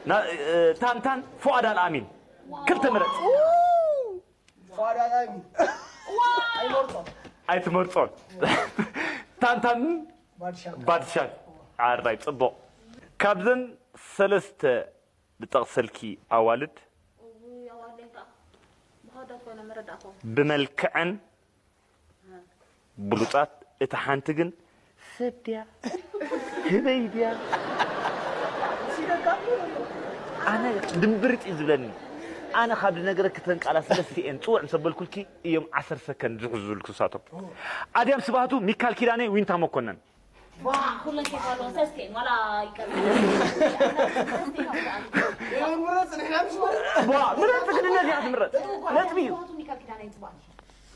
ና- እ፣ ታንታን ፉኣድ ኣልኣሚን ክልተ ምረፅ ኣይትመርፆን ታንታን ባድሻን ኣራይ ፅቡቕ ካብዘን ሰለስተ ዝጠቕሰልኪ ኣዋልድ ብመልክዐን ብሉፃት እታ ሓንቲ ግን ሰብ ድያ ህበይ ድያ ኣነ ድንብርጥ እዩ ዝብለኒ ኣነ ካብ ዝነገረኪ ተን ቃላት ሰለስቲኤን ፅውዕ ምስ ኣበልኩልኪ እዮም ዓሰርተ ሰከንድ ዝሕዙልኩ ንሳቶም ኣድያም ስባህቱ ሚካል ኪዳነ ዊንታ መኮነን ኩለን ኬፍ ኣለዎ። ሰስቴን ዋላ ይቀር። ምረፅ፣ ንሕና ምስ በሉ ቧ፣ ምረፅ፣ ግድነት እያ ትምረፅ። ነጥቢ እዩ።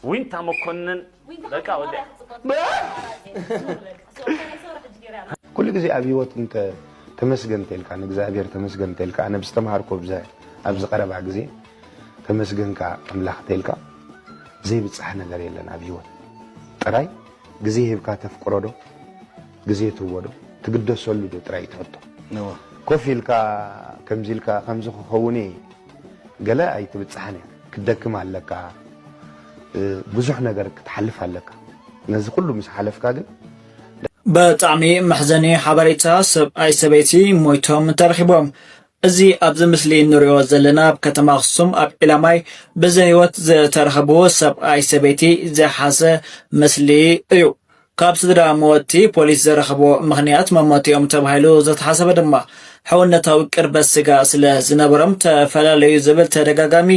ዊንታ መኮንን በቃ ወዲያ። ኩሉ ግዜ ኣብ ህይወት እንተ ተመስገን ተልካ፣ ንእግዚኣብሔር ተመስገን ተልካ፣ ኣነ ብዝተምሃርኮ ብዛ ኣብዚ ቀረባ ግዜ ተመስገንካ ኣምላኽ ተልካ ዘይብጻሕ ነገር የለን ኣብ ህይወት። ጥራይ ግዜ ሂብካ ተፍቅሮ ዶ ግዜ ትህቦ ዶ ትግደሰሉ ዶ ጥራይ ትሕቶ። ኮፍ ኢልካ ከምዚ ኢልካ ከምዚ ክኸውን እየ ገለ ኣይትብጻሕን እያ። ክትደክም ኣለካ፣ ብዙሕ ነገር ክትሓልፍ ኣለካ። ነዚ ኩሉ ምስ ሓለፍካ ግን ብጣዕሚ መሕዘኒ ሓበሬታ፣ ሰብኣይ ሰበይቲ ሞይቶም ተረኺቦም። እዚ ኣብዚ ምስሊ እንሪኦ ዘለና ኣብ ከተማ ኣኽሱም ኣብ ዒላማይ ብዘይ ህይወት ዝተረኸቡ ሰብኣይ ሰበይቲ ዝሓዘ ምስሊ እዩ። ካብ ስድራ መወቲ ፖሊስ ዘረኸቦ ምኽንያት መሞቲኦም ተባሂሉ ዝተሓሰበ ድማ ሕውነታዊ ቅርበት ስጋ ስለ ዝነበሮም ተፈላለዩ ዝብል ተደጋጋሚ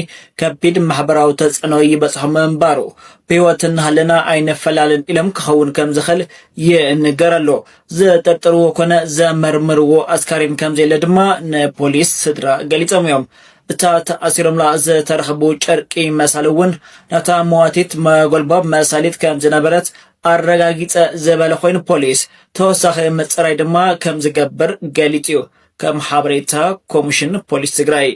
ከቢድ ማሕበራዊ ተጽዕኖ ይበጽሖም ምንባሩ ብህይወት እናሃለና ኣይንፈላለን ኢሎም ክኸውን ከም ዝኽእል ይንገር ኣሎ። ዝጥርጥርዎ ኮነ ዘመርምርዎ ኣስካሬን ከም ዘየለ ድማ ንፖሊስ ስድራ ገሊጾም እዮም። እታ ተኣሲሮምላ ዝተረኸቡ ጨርቂ መሳሊ እውን ናታ መዋቲት መጎልባብ መሳሊት ከም ዝነበረት ኣረጋጊጸ ዝበለ ኮይኑ ፖሊስ ተወሳኺ ምጽራይ ድማ ከም ዝገብር ገሊጹ እዩ። ከም ሓበሬታ ኮሚሽን ፖሊስ ትግራይ።